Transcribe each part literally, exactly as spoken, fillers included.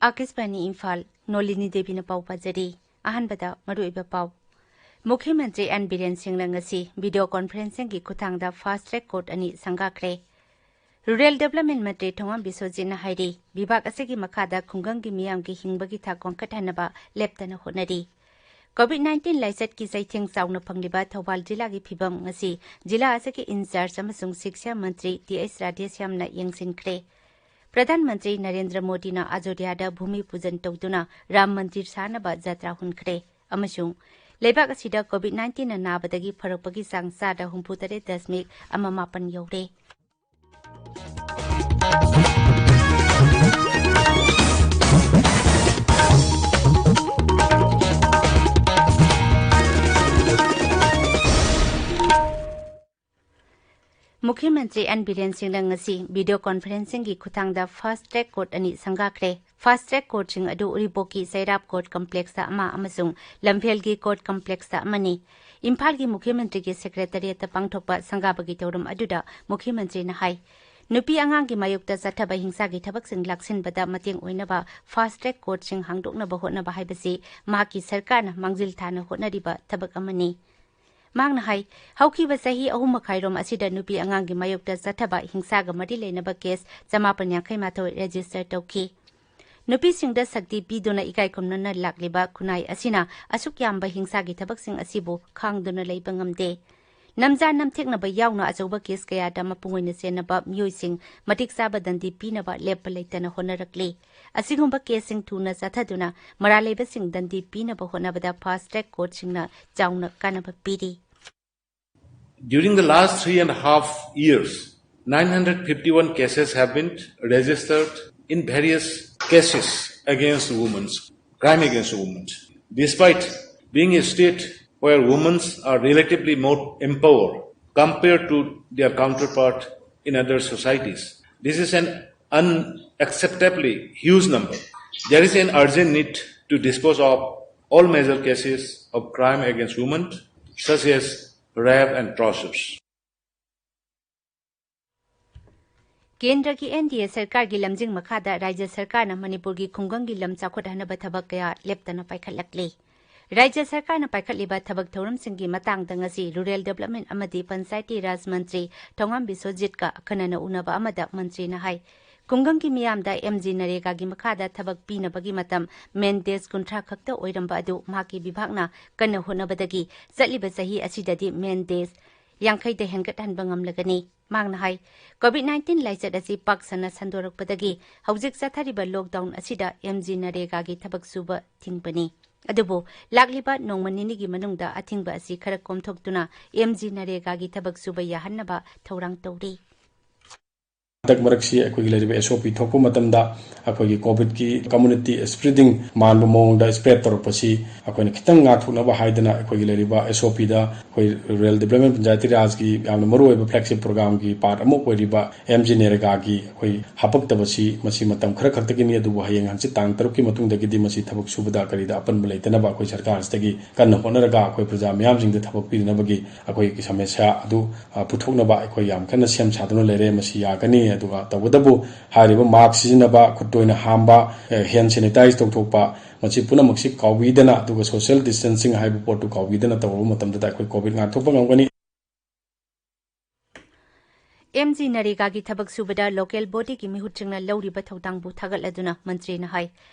ꯑꯥꯀꯥꯁꯕꯥꯅꯤ ꯏꯝꯐꯥꯜ, ꯅꯣꯂꯤꯅꯤ ꯗꯦꯕꯤꯅ ꯄꯥꯎ ꯄꯥꯖꯔꯤ꯫ ꯑꯍꯥꯟꯕꯗ ꯃꯔꯨꯑꯣꯏꯕ ꯄꯥꯎ꯫ ꯃꯨꯈ꯭ꯌ ꯃꯟꯇ꯭ꯔꯤ ꯑꯦꯟ ꯕꯤꯔꯦꯟ ꯁꯤꯡꯅ ꯉꯁꯤ ꯚꯤꯗꯤꯑꯣ ꯀꯣꯟꯐꯔꯦꯟꯁꯤꯡꯒꯤ ꯈꯨꯠꯊꯥꯡꯗ ꯐꯥꯁꯠ ꯇ꯭ꯔꯦꯛ ꯀꯣꯔꯠ ꯑꯅꯤ ꯁꯪꯒꯥꯈ꯭ꯔꯦ꯫ ꯔꯨꯔꯦꯜ ꯗꯦꯕꯂꯞꯃꯦꯟ ꯃꯟꯇ꯭ꯔꯤ ꯊꯣꯉꯥꯝ ꯕꯤꯁ꯭ꯋꯖꯤꯠꯅ ꯍꯥꯏꯔꯤ, ꯕꯤꯚꯥꯒ ꯑꯁꯤꯒꯤ ꯃꯈꯥꯗ ꯈꯨꯡꯒꯪꯒꯤ ꯃꯤꯌꯥꯝꯒꯤ ꯍꯤꯡꯕꯒꯤ ꯊꯥꯛ ꯋꯥꯡꯈꯠꯍꯟꯅꯕ ꯂꯦꯞꯇꯅ ꯍꯣꯠꯅꯔꯤ꯫ ꯀꯣꯚꯤꯗ ꯅꯥꯏꯟꯇꯤꯟ ꯂꯥꯏꯆꯠꯀꯤ ꯆꯩꯊꯦꯡ ꯆꯥꯎꯅ ꯐꯪꯂꯤꯕ ꯊꯧꯕꯥꯜ ꯖꯤꯂꯥꯒꯤ ꯐꯤꯚꯝ ꯉꯁꯤ ꯖꯤꯂꯥ ꯑꯁꯤꯒꯤ ꯏꯟꯆꯥꯔꯖ ꯑꯃꯁꯨꯡ ꯁꯤꯛꯁꯥ ꯃꯟꯇ꯭ꯔꯤ ꯇꯤ ꯑꯩꯆ ꯔꯥꯙꯦꯁ꯭ꯌꯥꯝꯅ ꯌꯦꯡꯁꯤꯟꯈ꯭ꯔꯦ꯫ ꯄ꯭ꯔꯙꯥꯟ ꯃꯟꯇ꯭ꯔꯤ ꯅꯔꯦꯟꯗ꯭ꯔ ꯃꯣꯗꯤꯅ ꯑꯖꯣꯙ꯭ꯌꯥꯗ ꯚꯨꯃꯤ ꯄꯨꯖꯟ ꯇꯧꯗꯨꯅ ꯔꯥꯝ ꯃꯟꯗꯤꯔ ꯁꯥꯅꯕ ꯖꯇ꯭ꯔꯥ ꯍꯨꯟꯈ꯭ꯔꯦ ꯑꯃꯁꯨꯡ ꯂꯩꯕꯥꯛ ꯑꯁꯤꯗ ꯀꯣꯚꯤꯗ ꯅꯥꯏꯟꯇꯤꯟꯅ ꯅꯥꯕꯗꯒꯤ ꯐꯔꯛꯄꯒꯤ ꯆꯥꯡ ꯆꯥꯗ ꯍꯨꯝꯐꯨꯇꯔꯦꯠ ꯗꯁꯃꯤꯛ ꯑꯃ ꯃꯥꯄꯟ ꯌꯧꯔꯦ꯫ ꯃꯨꯈ꯭ꯌ ꯃꯟꯇ꯭ꯔꯤ ꯑꯦꯟ ꯕꯤꯔꯦꯟ ꯁꯤꯡꯅ ꯉꯁꯤ ꯚꯤꯗꯤꯑꯣ ꯀꯣꯟꯐꯔꯦꯟꯁꯤꯡꯒꯤ ꯈꯨꯠꯊꯥꯡꯗ ꯐꯥꯁꯠ ꯇ꯭ꯔꯦꯛ ꯀꯣꯔꯠ ꯑꯅꯤ ꯁꯪꯒꯥꯈ꯭ꯔꯦ꯫ ꯐꯥꯁꯠ ꯇ꯭ꯔꯦꯛ ꯀꯣꯔꯠꯁꯤꯡ ꯑꯗꯨ ꯎꯔꯤꯄꯣꯛꯀꯤ ꯆꯩꯔꯥꯞ ꯀꯣꯔꯠ ꯀꯝꯄ꯭ꯂꯦꯛꯁꯇ ꯑꯃ ꯑꯃꯁꯨꯡ ꯂꯝꯐꯦꯜꯒꯤ ꯀꯣꯔꯠ ꯀꯝꯄ꯭ꯂꯦꯛꯁꯇ ꯑꯃꯅꯤ꯫ ꯏꯝꯐꯥꯜꯒꯤ ꯃꯨꯈ꯭ꯌ ꯃꯟꯇ꯭ꯔꯤꯒꯤ ꯁꯦꯀ꯭ꯔꯦꯇꯔꯤꯌꯦꯠꯇ ꯄꯥꯡꯊꯣꯛꯄ ꯁꯪꯒꯥꯕꯒꯤ ꯊꯧꯔꯝ ꯑꯗꯨꯗ ꯃꯨꯈ꯭ꯌ ꯃꯟꯇ꯭ꯔꯤꯅ ꯍꯥꯏ, ꯅꯨꯄꯤ ꯑꯉꯥꯡꯒꯤ ꯃꯥꯌꯣꯛꯇ ꯆꯠꯊꯕ ꯍꯤꯡꯁꯥꯒꯤ ꯊꯕꯛꯁꯤꯡ ꯂꯥꯛꯁꯤꯟꯕꯗ ꯃꯇꯦꯡ ꯑꯣꯏꯅꯕ ꯐꯥꯁꯠ ꯇ꯭ꯔꯦꯛ ꯀꯣꯔꯠꯁꯤꯡ ꯍꯥꯡꯗꯣꯛꯅꯕ ꯍꯣꯠꯅꯕ ꯍꯥꯏꯕꯁꯤ ꯃꯍꯥꯛꯀꯤ ꯁꯔꯀꯥꯔꯅ ꯃꯥꯡꯖꯤꯜ ꯊꯥꯅ ꯍꯣꯠꯅꯔꯤꯕ ꯊꯕꯛ ꯑꯃꯅꯤ꯫ ꯃꯍꯥꯛꯅ ꯍꯥꯏ, ꯍꯧꯈꯤꯕ ꯆꯍꯤ ꯑꯍꯨꯝ ꯃꯈꯥꯏꯔꯣꯝ ꯑꯁꯤꯗ ꯅꯨꯄꯤ ꯑꯉꯥꯡꯒꯤ ꯃꯥꯌꯣꯛꯇ ꯆꯠꯊꯕ ꯍꯤꯡꯁꯥꯒ ꯃꯔꯤ ꯂꯩꯅꯕ ꯀꯦꯁ ꯆꯃꯥꯄꯟ ꯌꯥꯡꯈꯩ ꯃꯥꯊꯣꯏ ꯔꯦꯖꯤꯁꯇꯔ ꯇꯧꯈꯤ꯫ ꯅꯨꯄꯤꯁꯤꯡꯗ ꯁꯛꯇꯤ ꯄꯤꯗꯨꯅ ꯏꯀꯥꯏ ꯈꯨꯝꯅꯅ ꯂꯥꯛꯂꯤꯕ ꯈꯨꯟꯅꯥꯏ ꯑꯁꯤꯅ ꯑꯁꯨꯛ ꯌꯥꯝꯕ ꯍꯤꯡꯁꯥꯒꯤ ꯊꯕꯛꯁꯤꯡ ꯑꯁꯤꯕꯨ ꯈꯥꯡꯗꯨꯅ ꯂꯩꯕ ꯉꯝꯗꯦ꯫ ꯅꯝꯖꯥ ꯅꯝꯊꯦꯛꯅꯕ ꯌꯥꯎꯅ ꯑꯆꯧꯕ ꯀꯦꯁ ꯀꯌꯥꯗ ꯃꯄꯨꯡ ꯑꯣꯏꯅ ꯆꯦꯟꯅꯕ ꯃꯤꯑꯣꯏꯁꯤꯡ ꯃꯇꯤꯛ ꯆꯥꯕ ꯗꯟꯗꯤ ꯄꯤꯅꯕ ꯂꯦꯞꯄ ꯂꯩꯇꯅ ꯍꯣꯠꯅꯔꯛꯂꯤ꯫ ꯑꯁꯤꯒꯨꯝꯕ ꯀꯦꯁꯁꯤꯡ ꯊꯨꯅ ꯆꯠꯊꯗꯨꯅ ꯃꯔꯥꯜ ꯂꯩꯕꯁꯤꯡ ꯗꯟꯗꯤ ꯄꯤꯅꯕ ꯍꯣꯠꯅꯕꯗ ꯐꯥꯁꯠ ꯇ꯭ꯔꯦꯛ ꯀꯣꯔꯠꯁꯤꯡꯅ ꯆꯥꯎꯅ ꯀꯥꯟꯅꯕ ꯄꯤꯔꯤ꯫ During the last three and a half years, nine hundred fifty-one cases have been registered in various cases against women, crime against women. Despite being a state where women are relatively more empowered compared to their counterpart in other societies, this is an unacceptably huge number. There is an urgent need to dispose of all major cases of crime against women, such as rape and tortures. ꯀꯦꯟꯗ꯭ꯔꯒꯤ N D ꯑꯦ ꯁꯔꯀꯥꯔꯒꯤ ꯂꯝꯖꯤꯡ ꯃꯈꯥꯗ ꯔꯥꯖ꯭ꯌ ꯁꯔꯀꯥꯔꯅ ꯃꯅꯤꯄꯨꯔꯒꯤ ꯈꯨꯡꯒꯪꯒꯤ ꯂꯝ ꯆꯥꯎꯈꯠꯍꯟꯅꯕ ꯊꯕꯛ ꯀꯌꯥ ꯂꯦꯞꯇꯅ ꯄꯥꯏꯈꯠꯂꯛꯂꯤ꯫ ꯔꯥꯖ꯭ꯌ ꯁꯔꯀꯥꯔꯅ ꯄꯥꯏꯈꯠꯂꯤꯕ ꯊꯕꯛ ꯊꯧꯔꯝꯁꯤꯡꯒꯤ ꯃꯇꯥꯡꯗ ꯉꯁꯤ ꯔꯨꯔꯦꯜ ꯗꯤꯕ꯭ꯂꯞꯃꯦꯟ ꯑꯃꯗꯤ ꯄꯟꯆꯥꯌꯇꯤ ꯔꯥꯖ ꯃꯟꯇ꯭ꯔꯤ ꯊꯧꯉꯥꯝ ꯕꯤꯁ꯭ꯋꯖꯤꯠꯀ ꯑꯈꯟꯅꯅ ꯎꯅꯕ ꯑꯃꯗ ꯃꯟꯇ꯭ꯔꯤꯅ ꯍꯥꯏ, ꯈꯨꯡꯒꯪꯒꯤ ꯃꯤꯌꯥꯝꯗ ꯑꯦꯝ ꯖꯤ ꯅꯔꯦꯒꯥꯒꯤ ꯃꯈꯥꯗ ꯊꯕꯛ ꯄꯤꯅꯕꯒꯤ ꯃꯇꯝ ꯃꯦꯟꯗꯦꯖ ꯀꯨꯟꯊ꯭ꯔꯥ ꯈꯛꯇ ꯑꯣꯏꯔꯝꯕ ꯑꯗꯨ ꯃꯍꯥꯛꯀꯤ ꯕꯤꯚꯥꯒꯅ ꯀꯟꯅ ꯍꯣꯠꯅꯕꯗꯒꯤ ꯆꯠꯂꯤꯕ ꯆꯍꯤ ꯑꯁꯤꯗꯗꯤ ꯃꯦꯟꯗꯦꯖ ꯌꯥꯡꯈꯩꯗ ꯍꯦꯟꯒꯠꯍꯟꯕ ꯉꯝꯂꯒꯅꯤ꯫ ꯃꯍꯥꯛꯅ ꯍꯥꯏ, ꯀꯣꯚꯤꯗ ꯅꯥꯏꯟꯇꯤꯟ ꯂꯥꯏꯆꯠ ꯑꯁꯤ ꯄꯥꯛ ꯁꯟꯅ ꯁꯟꯗꯣꯔꯛꯄꯗꯒꯤ ꯍꯧꯖꯤꯛ ꯆꯠꯊꯔꯤꯕ ꯂꯣꯛꯗꯥꯎꯟ ꯑꯁꯤꯗ ꯑꯦꯝ ꯖꯤ ꯅꯔꯦꯒꯥꯒꯤ ꯊꯕꯛ ꯁꯨꯕ ꯊꯤꯡꯕꯅꯤ꯫ ꯑꯗꯨꯕꯨ ꯂꯥꯛꯂꯤꯕ ꯅꯣꯡꯃ ꯅꯤꯅꯤꯒꯤ ꯃꯅꯨꯡꯗ ꯑꯊꯤꯡꯕ ꯑꯁꯤ ꯈꯔ ꯀꯣꯝꯊꯣꯛꯇꯨꯅ ꯑꯦꯝ ꯖꯤ ꯅꯔꯦꯒꯥꯒꯤ ꯊꯕꯛ ꯁꯨꯕ ꯌꯥꯍꯟꯅꯕ ꯊꯧꯔꯥꯡ ꯇꯧꯔꯤ꯫ ꯍꯟꯗꯛ ꯃꯔꯛꯁꯤ ꯑꯩꯈꯣꯏꯒꯤ ꯂꯩꯔꯤꯕ ꯑꯦꯁ ꯑꯣ ꯄꯤ ꯊꯣꯛꯄ ꯃꯇꯝꯗ ꯑꯩꯈꯣꯏꯒꯤ ꯀꯣꯚꯤꯗꯀꯤ ꯀꯝꯃ꯭ꯌꯨꯅꯤꯇꯤ ꯁ꯭ꯄ꯭ꯔꯦꯗꯤꯡ ꯃꯥꯟꯕ ꯃꯑꯣꯡꯗ ꯁ꯭ꯄ꯭ꯔꯦꯗ ꯇꯧꯔꯛꯄꯁꯤ ꯑꯩꯈꯣꯏꯅ ꯈꯤꯇꯪ ꯉꯥꯛꯊꯣꯛꯅꯕ ꯍꯥꯏꯗꯅ ꯑꯩꯈꯣꯏꯒꯤ ꯂꯩꯔꯤꯕ ꯑꯦꯁ ꯑꯣ ꯄꯤꯗ ꯑꯩꯈꯣꯏ ꯔꯨꯔꯦꯜ ꯗꯤꯕ꯭ꯂꯞꯃꯦꯟ ꯄꯟꯆꯥꯌꯇꯤ ꯔꯥꯖꯀꯤ ꯌꯥꯝꯅ ꯃꯔꯨꯑꯣꯏꯕ ꯐ꯭ꯂꯦꯒꯁꯤꯞ ꯄ꯭ꯔꯣꯒ꯭ꯔꯥꯝꯒꯤ ꯄꯥꯔꯠ ꯑꯃ ꯑꯣꯏꯔꯤꯕ ꯑꯦꯝ ꯖꯤ ꯅꯔꯦꯒꯥꯒꯤ ꯑꯩꯈꯣꯏ ꯍꯥꯄꯛꯇꯕꯁꯤ ꯃꯁꯤ ꯃꯇꯝ ꯈꯔ ꯈꯛꯇꯒꯤꯅꯤ, ꯑꯗꯨꯕꯨ ꯍꯌꯦꯡ ꯍꯪꯆꯤꯠ ꯇꯥꯡ ꯇꯔꯨꯛꯀꯤ ꯃꯇꯨꯡꯗꯒꯤꯗꯤ ꯃꯁꯤ ꯊꯕꯛ ꯁꯨꯕꯗ ꯀꯔꯤꯗ ꯑꯄꯟꯕ ꯂꯩꯇꯅꯕ ꯑꯩꯈꯣꯏ ꯁꯔꯀꯥꯔꯁꯤꯗꯒꯤ ꯀꯟꯅ ꯍꯣꯠꯅꯔꯒ ꯑꯩꯈꯣꯏ ꯄ꯭ꯔꯖꯥ ꯃꯤꯌꯥꯝꯁꯤꯡꯗ ꯊꯕꯛ ꯄꯤꯅꯅꯕꯒꯤ ꯑꯩꯈꯣꯏꯒꯤ ꯁꯃꯁ꯭ꯌꯥ ꯑꯗꯨ, ꯑ, ꯄꯨꯊꯣꯛꯅꯕ ꯑꯩꯈꯣꯏ ꯌꯥꯝ ꯀꯟꯅ ꯁꯦꯝ ꯁꯥꯗꯨꯅ ꯂꯩꯔꯦ꯫ ꯃꯁꯤ ꯌꯥꯒꯅꯤ꯫ ꯑꯗꯨꯒ ꯇꯧꯕꯇꯕꯨ ꯍꯥꯏꯔꯤꯕ ꯃꯥꯛꯁ ꯁꯤꯖꯤꯟꯅꯕ, ꯈꯨꯠ ꯇꯣꯏꯅ ꯍꯥꯝꯕ, ꯑ, ꯍꯦꯟ ꯁꯦꯅꯤꯇꯥꯏꯖ ꯇꯧꯊꯣꯛꯄ, ꯃꯁꯤ ꯄꯨꯝꯅꯃꯛꯁꯤ ꯀꯥꯎꯕꯤꯗꯅ, ꯑꯗꯨꯒ ꯁꯣꯁꯤꯌꯦꯜ ꯗꯤꯁꯇꯦꯟꯁꯤꯡ ꯍꯥꯏꯕ ꯄꯣꯠꯇꯨ ꯀꯥꯎꯕꯤꯗꯅ ꯇꯧꯔꯕ ꯃꯇꯝꯗꯗ ꯑꯩꯈꯣꯏ ꯀꯣꯚꯤꯗ ꯉꯥꯛꯊꯣꯛꯄ ꯉꯝꯒꯅꯤ꯫ ꯑꯦꯝ ꯖꯤ ꯅꯔꯦꯒꯥꯒꯤ ꯊꯕꯛ ꯁꯨꯕꯗ ꯂꯣꯀꯦꯜ ꯕꯣꯗꯤꯒꯤ ꯃꯤꯍꯨꯠꯁꯤꯡꯅ ꯂꯧꯔꯤꯕ ꯊꯧꯗꯥꯡꯕꯨ ꯊꯥꯒꯠꯂꯗꯨꯅ ꯃꯟꯇ꯭ꯔꯤꯅ ꯍꯥꯏ,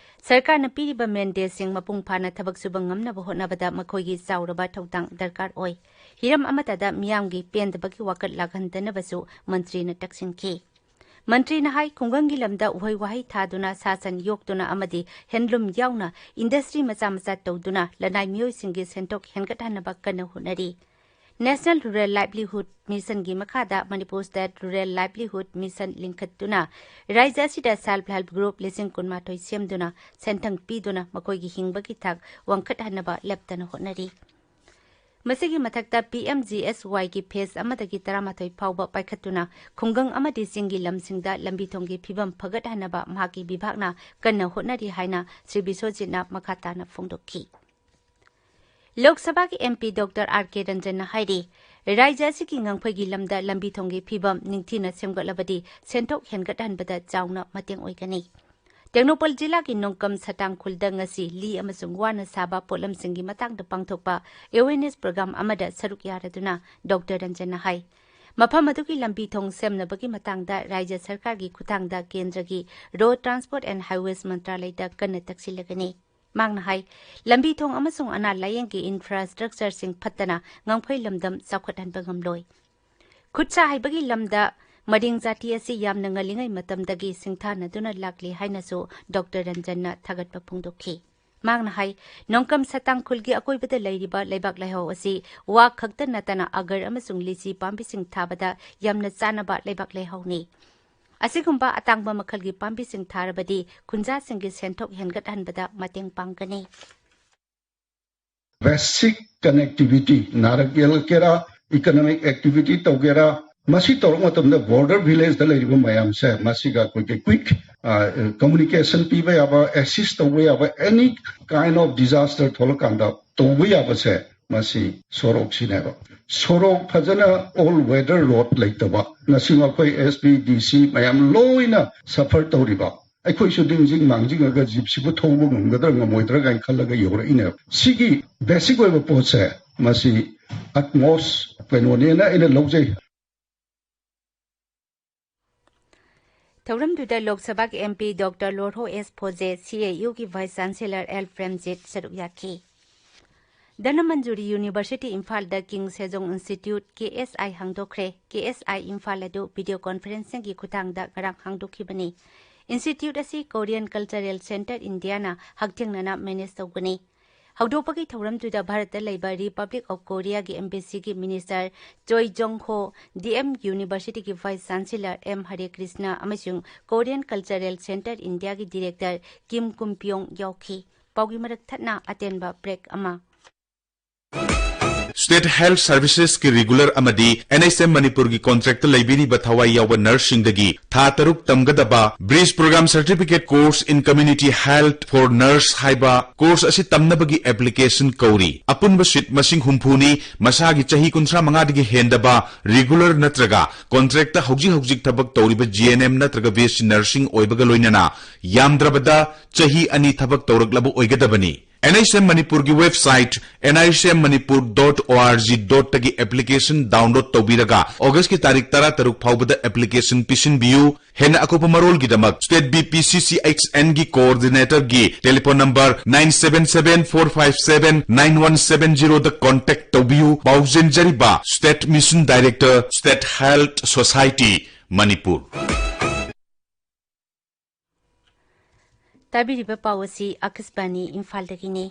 ꯁꯔꯀꯥꯔꯅ ꯄꯤꯔꯤꯕ ꯃꯦꯟꯗꯦꯠꯁꯤꯡ ꯃꯄꯨꯡ ꯐꯥꯅ ꯊꯕꯛ ꯁꯨꯕ ꯉꯝꯅꯕ ꯍꯣꯠꯅꯕꯗ ꯃꯈꯣꯏꯒꯤ ꯆꯥꯎꯔꯕ ꯊꯧꯗꯥꯡ ꯗꯔꯀꯥꯔ ꯑꯣꯏ꯫ ꯍꯤꯔꯝ ꯑꯃꯠꯇꯗ ꯃꯤꯌꯥꯝꯒꯤ ꯄꯦꯟꯗꯕꯒꯤ ꯋꯥꯀꯠ ꯂꯥꯛꯍꯟꯗꯅꯕꯁꯨ ꯃꯟꯇ꯭ꯔꯤꯅ ꯇꯛꯁꯤꯟꯈꯤ꯫ ꯃꯟꯇ꯭ꯔꯤꯅ ꯍꯥꯏ, ꯈꯨꯡꯒꯪꯒꯤ ꯂꯝꯗ ꯎꯍꯩ ꯋꯥꯍꯩ ꯊꯥꯗꯨꯅ, ꯁꯥ ꯁꯟ ꯌꯣꯛꯇꯨꯅ ꯑꯃꯗꯤ ꯍꯦꯟꯂꯨꯝ ꯌꯥꯎꯅ ꯏꯟꯗꯁꯇ꯭ꯔꯤ ꯃꯆꯥ ꯃꯆꯥ ꯇꯧꯗꯨꯅ ꯂꯅꯥꯏ ꯃꯤꯑꯣꯏꯁꯤꯡꯒꯤ ꯁꯦꯟꯊꯣꯛ ꯍꯦꯟꯒꯠꯍꯟꯅꯕ ꯀꯟꯅ ꯍꯣꯠꯅꯔꯤ꯫ ꯅꯦꯁꯅꯦꯜ ꯔꯨꯔꯦꯜ ꯂꯥꯏꯚꯂꯤꯍꯨꯗ ꯃꯤꯁꯟꯒꯤ ꯃꯈꯥꯗ ꯃꯅꯤꯄꯨꯔ ꯁ꯭ꯇꯦꯠ ꯔꯨꯔꯦꯜ ꯂꯥꯏꯚꯂꯤꯍꯨꯗ ꯃꯤꯁꯟ ꯂꯤꯡꯈꯠꯇꯨꯅ ꯔꯥꯖ꯭ꯌ ꯑꯁꯤꯗ ꯁꯦꯜꯐ ꯍꯦꯜꯞ ꯒ꯭ꯔꯨꯞ ꯂꯤꯁꯤꯡ ꯀꯨꯟꯃꯥꯊꯣꯏ ꯁꯦꯝꯗꯨꯅ ꯁꯦꯟꯊꯪ ꯄꯤꯗꯨꯅ ꯃꯈꯣꯏꯒꯤ ꯍꯤꯡꯕꯒꯤ ꯊꯥꯛ ꯋꯥꯡꯈꯠꯍꯟꯅꯕ ꯂꯦꯞꯇꯅ ꯍꯣꯠꯅꯔꯤ꯫ ꯃꯁꯤꯒꯤ ꯃꯊꯛꯇ ꯄꯤ ꯑꯦꯝ ꯖꯤ ꯑꯦꯁ ꯋꯥꯏꯒꯤ ꯐꯦꯖ ꯑꯃꯗꯒꯤ ꯇꯔꯥꯃꯥꯊꯣꯏ ꯐꯥꯎꯕ ꯄꯥꯏꯈꯠꯇꯨꯅ ꯈꯨꯡꯒꯪ ꯑꯃꯗꯤ ꯆꯤꯡꯒꯤ ꯂꯝꯁꯤꯡꯗ ꯂꯝꯕꯤ ꯊꯣꯡꯒꯤ ꯐꯤꯕꯝ ꯐꯒꯠꯍꯟꯅꯕ ꯃꯍꯥꯛꯀꯤ ꯕꯤꯚꯥꯒꯅ ꯀꯟꯅ ꯍꯣꯠꯅꯔꯤ ꯍꯥꯏꯅ ꯁ꯭ꯔꯤ ꯕꯤꯁ꯭ꯋꯖꯤꯠꯅ ꯃꯈꯥ ꯇꯥꯅ ꯐꯣꯡꯗꯣꯛꯈꯤ꯫ ꯂꯣꯛ ꯁꯚꯥꯒꯤ ꯑꯦꯝ ꯄꯤ ꯗꯣꯛꯇꯔ ꯑꯥꯔ ꯀꯦ ꯔꯟꯖꯟꯅ ꯍꯥꯏꯔꯤ, ꯔꯥꯖ꯭ꯌ ꯑꯁꯤꯒꯤ ꯉꯝꯈꯩꯒꯤ ꯂꯝꯗ ꯂꯝꯕꯤ ꯊꯣꯡꯒꯤ ꯐꯤꯕꯝ ꯅꯤꯡꯊꯤꯅ ꯁꯦꯝꯒꯠꯂꯕꯗꯤ ꯁꯦꯟꯊꯣꯛ ꯍꯦꯟꯒꯠꯍꯟꯕꯗ ꯆꯥꯎꯅ ꯃꯇꯦꯡ ꯑꯣꯏꯒꯅꯤ꯫ ꯇꯦꯡꯅꯧꯄꯜ ꯖꯤꯂꯥꯒꯤ ꯅꯣꯡꯀꯝ ꯁꯇꯥꯡꯈꯨꯜꯗ ꯉꯁꯤ ꯂꯤ ꯑꯃꯁꯨꯡ ꯋꯥꯅ ꯁꯥꯕ ꯄꯣꯠꯂꯝꯁꯤꯡꯒꯤ ꯃꯇꯥꯡꯗ ꯄꯥꯡꯊꯣꯛꯄ awareness program ꯑꯃꯗ ꯁꯔꯨꯛ ꯌꯥꯔꯗꯨꯅ ꯗꯣꯛꯇꯔ ꯔꯟꯖꯟꯅ ꯍꯥꯏ, ꯃꯐꯝ ꯑꯗꯨꯒꯤ ꯂꯝꯕꯤ ꯊꯣꯡ ꯁꯦꯝꯅꯕꯒꯤ ꯃꯇꯥꯡꯗ ꯔꯥꯖ꯭ꯌ ꯁꯔꯀꯥꯔꯒꯤ ꯈꯨꯠꯊꯥꯡꯗ ꯀꯦꯟꯗ꯭ꯔꯒꯤ Road Transport and Highways ꯃꯟꯇ꯭ꯔꯥꯂꯌꯗ ꯀꯟꯅ ꯇꯛꯁꯤꯜꯂꯒꯅꯤ꯫ ꯃꯍꯥꯛꯅ ꯍꯥꯏ, ꯂꯝꯕꯤ ꯊꯣꯡ ꯑꯃꯁꯨꯡ ꯑꯅꯥ ꯂꯥꯌꯦꯡꯒꯤ infrastructureꯁꯤꯡ ꯐꯠꯇꯅ ꯉꯝꯈꯩ ꯂꯝꯗꯝ ꯆꯥꯎꯈꯠꯍꯟꯕ ꯉꯝꯂꯣꯏ꯫ ꯈꯨꯠꯁꯥ ꯍꯩꯕꯒꯤ ꯂꯝꯗ ꯃꯔꯤꯡ ꯖꯥꯇꯤ ꯑꯁꯤ ꯌꯥꯝꯅ ꯉꯜꯂꯤꯉꯩ ꯃꯇꯝꯗꯒꯤ ꯁꯤꯡꯊꯥꯅꯗꯨꯅ ꯂꯥꯛꯂꯤ ꯍꯥꯏꯅꯁꯨ ꯗꯣꯛꯇꯔ ꯔꯟꯖꯟꯅ ꯊꯥꯒꯠꯄ ꯐꯣꯡꯗꯣꯛꯈꯤ꯫ ꯃꯍꯥꯛꯅ ꯍꯥꯏ, ꯅꯣꯡꯀꯝ ꯁꯇꯥꯡꯈꯨꯜꯒꯤ ꯑꯀꯣꯏꯕꯗ ꯂꯩꯔꯤꯕ ꯂꯩꯕꯥꯛ ꯂꯩꯍꯥꯎ ꯑꯁꯤ ꯋꯥ ꯈꯛꯇ ꯅꯠꯇꯅ ꯑꯒꯔ ꯑꯃꯁꯨꯡ ꯂꯤꯆꯤ ꯄꯥꯝꯕꯤꯁꯤꯡ ꯊꯥꯕꯗ ꯌꯥꯝꯅ ꯆꯥꯅꯕ ꯂꯩꯕꯥꯛ ꯂꯩꯍꯥꯎꯅꯤ꯫ ꯑꯁꯤꯒꯨꯝꯕ ꯑꯇꯥꯡꯕ ꯃꯈꯜꯒꯤ ꯄꯥꯝꯕꯤꯁꯤꯡ ꯊꯥꯔꯕꯗꯤ ꯈꯨꯟꯖꯥꯁꯤꯡꯒꯤ ꯁꯦꯟꯊꯣꯛ ꯍꯦꯟꯒꯠꯍꯟꯕꯗ ꯃꯇꯦꯡ ꯄꯥꯡꯒꯅꯤ꯫ Basic connectivity, ꯅꯥꯔꯛ ꯌꯦꯛꯂꯛꯀꯦꯔꯥ, economic activity ꯇꯧꯒꯦꯔꯥ, ꯃꯁꯤ ꯇꯧꯔꯛꯄ ꯃꯇꯝꯗ border villageꯇ ꯂꯩꯔꯤꯕ ꯃꯌꯥꯝꯁꯦ ꯃꯁꯤꯒ ꯑꯩꯈꯣꯏꯒꯤ quick communication ꯄꯤꯕ ꯌꯥꯕ, assist ꯇꯧꯕ ꯌꯥꯕ, any kind of disaster ꯊꯣꯛꯂꯀꯥꯟꯗ ꯇꯧꯕ ꯌꯥꯕꯁꯦ ꯃꯁꯤ ꯁꯣꯔꯣꯛꯁꯤꯅꯦꯕ꯫ ꯁꯣꯔꯣꯛ ꯐꯖꯅ all weather road ꯂꯩꯇꯕ, ꯉꯁꯤ ꯃꯈꯣꯏ S P D C ꯃꯌꯥꯝ ꯂꯣꯏꯅ suffer ꯇꯧꯔꯤꯕ, ꯑꯩꯈꯣꯏꯁꯨ ꯅꯤꯡꯁꯤꯡ ꯃꯥꯡꯖꯤꯡꯉꯒ ꯖꯤꯞꯁꯤꯕꯨ ꯊꯧꯕ ꯉꯝꯒꯗ꯭ꯔꯥ ꯉꯝꯃꯣꯏꯗ꯭ꯔꯥ ꯀꯥꯏꯅ ꯈꯜꯂꯒ ꯌꯧꯔꯛꯏꯅꯦꯕ꯫ ꯁꯤꯒꯤ basic ꯑꯣꯏꯕ ꯄꯣꯠꯁꯦ ꯃꯁꯤ utmost ꯀꯩꯅꯣꯅꯦꯅ ꯑꯩꯅ ꯂꯧꯖꯩ꯫ ꯊꯧꯔꯝꯗꯨꯗ ꯂꯣꯛ ꯁꯚꯥꯒꯤ M P Doctor ꯂꯣꯔꯍꯣ S ꯐꯣꯖꯦ, C A Uꯒꯤ Vice Chancellor L Premjit ꯁꯔꯨꯛ ꯌꯥꯈꯤ꯫ ꯙꯅꯃꯟꯖꯨꯔꯤ University ꯏꯝꯐꯥꯜꯗ King Sejong Institute, K S I, ꯍꯥꯡꯗꯣꯛꯈ꯭ꯔꯦ꯫ K S I Imphal ꯑꯗꯨ video conferencingꯒꯤ ꯈꯨꯠꯊꯥꯡꯗ ꯉꯔꯥꯡ ꯍꯥꯡꯗꯣꯛꯈꯤꯕꯅꯤ꯫ Institute ꯑꯁꯤ Korean Cultural Centre Indiaꯅ ꯍꯛꯊꯦꯡꯅꯅ manage ꯇꯧꯒꯅꯤ꯫ ꯍꯧꯗꯣꯛꯄꯒꯤ ꯊꯧꯔꯝꯗꯨꯗ ꯚꯥꯔꯠꯇ ꯂꯩꯕ Republic of Koreaꯒꯤ Embassyꯒꯤ Minister Choi Jong Ho, D M Universityꯒꯤ Vice Chancellor M Hare Krishna ꯑꯃꯁꯨꯡ Korean Cultural Centre Indiaꯒꯤ Director Kim Kum Pyong ꯌꯥꯎꯈꯤ꯫ ꯄꯥꯎꯒꯤ ꯃꯔꯛ ꯊꯠꯅ ꯑꯇꯦꯟꯕ break ꯑꯃ꯫ State Health Servicesꯀꯤ regular ꯑꯃꯗꯤ NHM ꯃꯅꯤꯄꯨꯔꯒꯤ contractꯇ ꯂꯩꯕꯤꯔꯤꯕ ꯊꯋꯥꯏ ꯌꯥꯎꯕ nurseꯁꯤꯡꯗꯒꯤ ꯊꯥ ꯇꯔꯨꯛ ꯇꯝꯒꯗꯕ BRIESS Program Certificate Course in Community Health for Nurse ꯍꯥꯏꯕ course ꯑꯁꯤ ꯇꯝꯅꯕꯒꯤ application ꯀꯧꯔꯤ꯫ ꯑꯄꯨꯟꯕ seat ꯃꯁꯤꯡ ꯍꯨꯝꯐꯨꯅꯤ꯫ ꯃꯁꯥꯒꯤ ꯆꯍꯤ ꯀꯨꯟꯊ꯭ꯔꯥ ꯃꯉꯥꯗꯒꯤ ꯍꯦꯟꯗꯕ, regular ꯅꯠꯇ꯭ꯔꯒ contractꯇ ꯍꯧꯖꯤꯛ ꯍꯧꯖꯤꯛ ꯊꯕꯛ ꯇꯧꯔꯤꯕ GNM ꯅꯠꯇ꯭ꯔꯒ BSc nursing ꯑꯣꯏꯕꯒ ꯂꯣꯏꯅꯅ ꯌꯥꯝꯗ꯭ꯔꯕꯗ ꯆꯍꯤ ꯑꯅꯤ ꯊꯕꯛ ꯇꯧꯔꯛꯂꯕ ꯑꯣꯏꯒꯗꯕꯅꯤ꯫ NHM ꯃꯅꯤꯄꯨꯔꯒꯤ website N H M Manipur dot O R G dot ꯇꯒꯤ application download ꯇꯧꯕꯤꯔꯒ Augustꯀꯤ ꯇꯥꯔꯤꯛ ꯇꯔꯥ ꯇꯔꯨꯛ ꯐꯥꯎꯕꯗ application ꯄꯤꯁꯤꯟꯕꯤꯌꯨ꯫ ꯍꯦꯟꯅ ꯑꯀꯨꯞꯄ ꯃꯔꯣꯜꯒꯤꯗꯃꯛ State BPCCHNꯒꯤ coordinatorꯒꯤ telephone number nine seven seven four five seven nine one seven zeroꯗ contact ꯇꯧꯕꯤꯌꯨ꯫ ꯄꯥꯎꯖꯦꯟꯖꯔꯤꯕ State Mission Director, State Health Society, Manipur. ꯇꯥꯕꯤꯔꯤꯕ ꯄꯥꯎ ꯑꯁꯤ ꯑꯀꯥꯁꯕꯥꯅꯤ ꯏꯝꯐꯥꯜꯗꯒꯤꯅꯤ꯫